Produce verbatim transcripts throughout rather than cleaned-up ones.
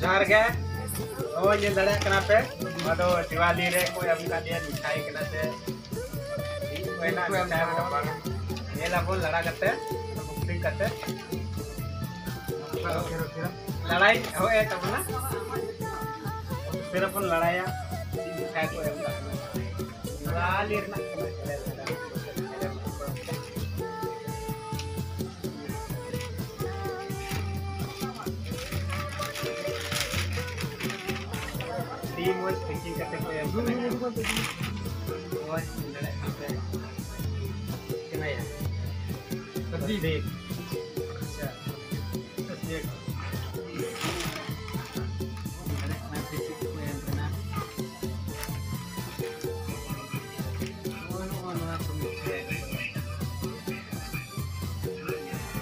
ᱡᱚᱦᱟᱨ ᱜᱮ᱾ ᱱᱚᱜᱼᱚᱭ ᱧᱮᱞ ᱫᱟᱲᱮᱭᱟᱜ ᱠᱟᱱᱟ ᱯᱮ, ᱱᱚᱣᱟ ᱫᱚ ᱫᱤᱣᱟᱞᱤ ᱨᱮ ᱠᱚ ᱮᱢ ᱠᱟᱫ ᱞᱮᱭᱟ ᱢᱤᱴᱷᱟᱭ ᱠᱟᱱᱟ ᱥᱮ ᱪᱮᱫ ᱠᱚ ᱮᱱᱟ, ᱢᱤᱴᱷᱟᱭ ᱠᱚ ᱵᱟᱝ᱾ ᱧᱮᱞ ᱟᱵᱚᱱ ᱞᱟᱲᱟ ᱠᱟᱛᱮ, ᱵᱚᱠᱥᱤᱝ ᱠᱟᱛᱮ᱾ ᱞᱟᱲᱟᱭ ᱦᱚᱭ ᱛᱟᱵᱚᱱᱟ, ᱯᱷᱤᱨ ᱵᱚᱱ ᱞᱟᱲᱟᱭᱟ᱾ ᱢᱤᱴᱷᱟᱭ ᱠᱚ ᱮᱢ ᱠᱟᱫ ᱞᱮᱭᱟ᱾ ᱫᱤᱣᱟᱞᱤ ᱨᱮᱱᱟᱜ ᱠᱟᱱᱟ᱾ ᱟᱹᱰᱤ ᱢᱚᱡᱽ packing ᱠᱟᱛᱮ ᱠᱚ ᱮᱢ ᱠᱟᱱᱟ᱾ ᱢᱚᱡᱽ ᱧᱮᱞ ᱫᱟᱲᱮᱭᱟᱜ ᱠᱟᱱ ᱯᱮ᱾ ᱪᱮᱫ ᱠᱟᱱᱟᱭᱟ? ᱛᱟᱥᱫᱤᱠ᱾ ᱟᱪᱪᱷᱟ᱾ ᱛᱟᱥᱫᱤᱠ᱾ ᱧᱮᱞ ᱫᱟᱲᱮᱭᱟᱜ ᱠᱟᱱᱟ ᱯᱮ ᱪᱮᱫ ᱠᱚ ᱮᱢ ᱠᱟᱱᱟ᱾ ᱱᱚᱜᱼᱚᱭ, ᱱᱚᱜᱼᱚᱭ ᱱᱚᱣᱟ ᱠᱚ ᱢᱤᱫᱴᱷᱮᱱ᱾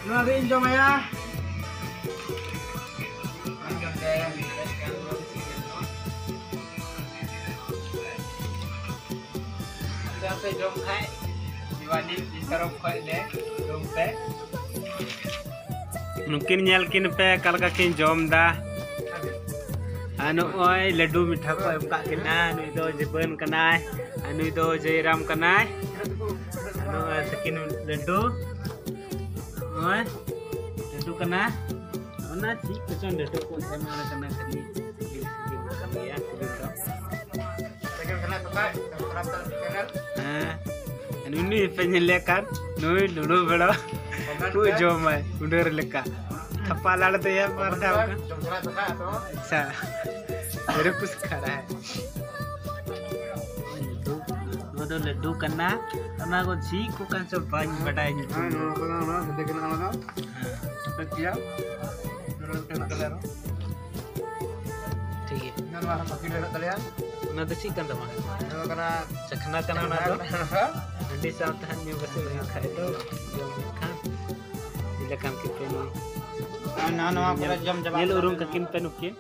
ᱱᱚᱣᱟ ᱫᱚ ᱤᱧ ᱡᱚᱢᱟᱭᱟ᱾ ᱟᱯᱮ ᱡᱚᱢ ᱠᱷᱟᱡ ᱫᱤᱣᱟᱞᱤ ᱤᱧ ᱛᱚᱨᱚᱯ ᱠᱷᱚᱡ ᱞᱮ ᱡᱚᱢ ᱯᱮ᱾ ᱱᱩᱠᱤᱱ ᱧᱮᱞ ᱠᱤᱱ ᱯᱮ ᱚᱠᱟ ᱞᱮᱠᱟ ᱠᱤᱱ ᱡᱚᱢ ᱫᱟ᱾ ᱟᱨ ᱱᱚᱜᱼᱚᱭ ᱞᱟᱹᱰᱩ ᱢᱤᱴᱷᱟ ᱠᱚ ᱮᱢ ᱠᱟᱜ ᱠᱤᱱᱟ᱾ ᱱᱩᱭ ᱫᱚ ᱡᱤᱵᱟᱹᱱ ᱠᱟᱱᱟᱭ ᱟᱨ ᱱᱩᱭ ᱫᱚ ᱡᱚᱭᱨᱟᱢ ᱠᱟᱱᱟᱭ᱾ ᱟᱨ ᱱᱚᱜᱼᱚᱭ ᱛᱟᱹᱠᱤᱱ ᱞᱟᱹᱰᱩ, ᱱᱚᱜᱼᱚᱭ ᱞᱟᱹᱰᱩ ᱠᱟᱱᱟ᱾ ᱚᱱᱟ ᱪᱮᱫ ᱠᱚᱪᱚᱝ ᱞᱟᱹᱰᱩ ᱠᱚ ᱮᱢ ᱟᱞᱮ ᱠᱟᱱᱟ ᱠᱷᱟᱹᱞᱤ᱾ ᱥᱤᱵᱤᱞ ᱥᱤᱵᱤᱞ ᱠᱟᱱ ᱜᱮᱭᱟ ᱥᱤᱵᱤᱞ ᱫᱚ᱾ ᱦᱮᱸ, ᱱᱩᱭ ᱯᱮ ᱧᱮᱞᱮ ᱠᱟᱱ, ᱱᱩᱭ ᱞᱩᱲᱩ ᱵᱮᱲᱟ ᱠᱚ ᱡᱚᱢᱟᱭ ᱩᱰᱟᱹᱨ ᱞᱮᱠᱟ᱾ ᱛᱷᱟᱯᱟ ᱞᱟᱲ ᱛᱮ ᱵᱟᱨ ᱫᱷᱟᱣ ᱠᱟ᱾ ᱟᱪᱪᱷᱟ, ᱢᱮᱨᱮ ᱠᱩᱪ ᱠᱷᱟ ᱨᱟᱦᱟ ᱦᱟᱭ᱾ ᱱᱚᱣᱟ ᱫᱚ ᱞᱟᱹᱰᱩ ᱠᱟᱱᱟ᱾ ᱚᱱᱟ ᱠᱚ ᱪᱮᱫ ᱠᱚ ᱠᱟᱱ ᱪᱚ ᱵᱟᱹᱧ ᱵᱟᱰᱟᱭ ᱧᱩᱛᱩᱢ ᱫᱚ᱾ ᱦᱮᱸ, ᱱᱚᱣᱟ ᱠᱚᱫᱚ ᱚᱱᱟ ᱦᱮᱸᱫᱮ ᱠᱟᱱᱟ, ᱚᱱᱟ ᱫᱚ᱾ ᱦᱮᱸ᱾ ᱴᱷᱤᱠ ᱜᱮᱭᱟ᱾ ᱱᱚᱣᱟ ᱦᱚᱸ ᱯᱟᱹᱠᱤᱴ ᱨᱮ ᱢᱮᱱᱟᱜ ᱛᱟᱞᱮᱭᱟ᱾ ᱚᱱᱟ ᱫᱚ ᱪᱮᱫ ᱠᱟᱱ ᱛᱟᱢᱟ? ᱱᱚᱣᱟ ᱠᱟᱱᱟ ᱪᱟᱠᱷᱱᱟ ᱠᱟᱱᱟ ᱚᱱᱟ ᱫᱚ᱾ ᱪᱟᱠᱷᱱᱟ ᱠᱟᱱᱟ᱾ ᱦᱟᱺᱰᱤ ᱥᱟᱶ ᱛᱟᱦᱮᱱ ᱧᱩ ᱠᱟᱛᱮ ᱦᱩᱭᱩᱜ ᱠᱷᱟᱡ ᱫᱚ ᱡᱚᱢ ᱞᱮᱠᱷᱟᱱ ᱪᱮᱫ ᱞᱮᱠᱟᱱ ᱠᱤᱯᱮ ᱱᱚᱣᱟ᱾ ᱟᱨ ᱱᱚᱣᱟ, ᱱᱚᱣᱟ ᱠᱚᱨᱮ ᱡᱚᱢ ᱪᱟᱵᱟᱜ ᱧᱮᱞ ᱠᱟᱱᱟ᱾ ᱩᱨᱩᱢ ᱠᱟᱹᱠᱤᱱ ᱯᱮ ᱱᱩᱠᱤᱱ᱾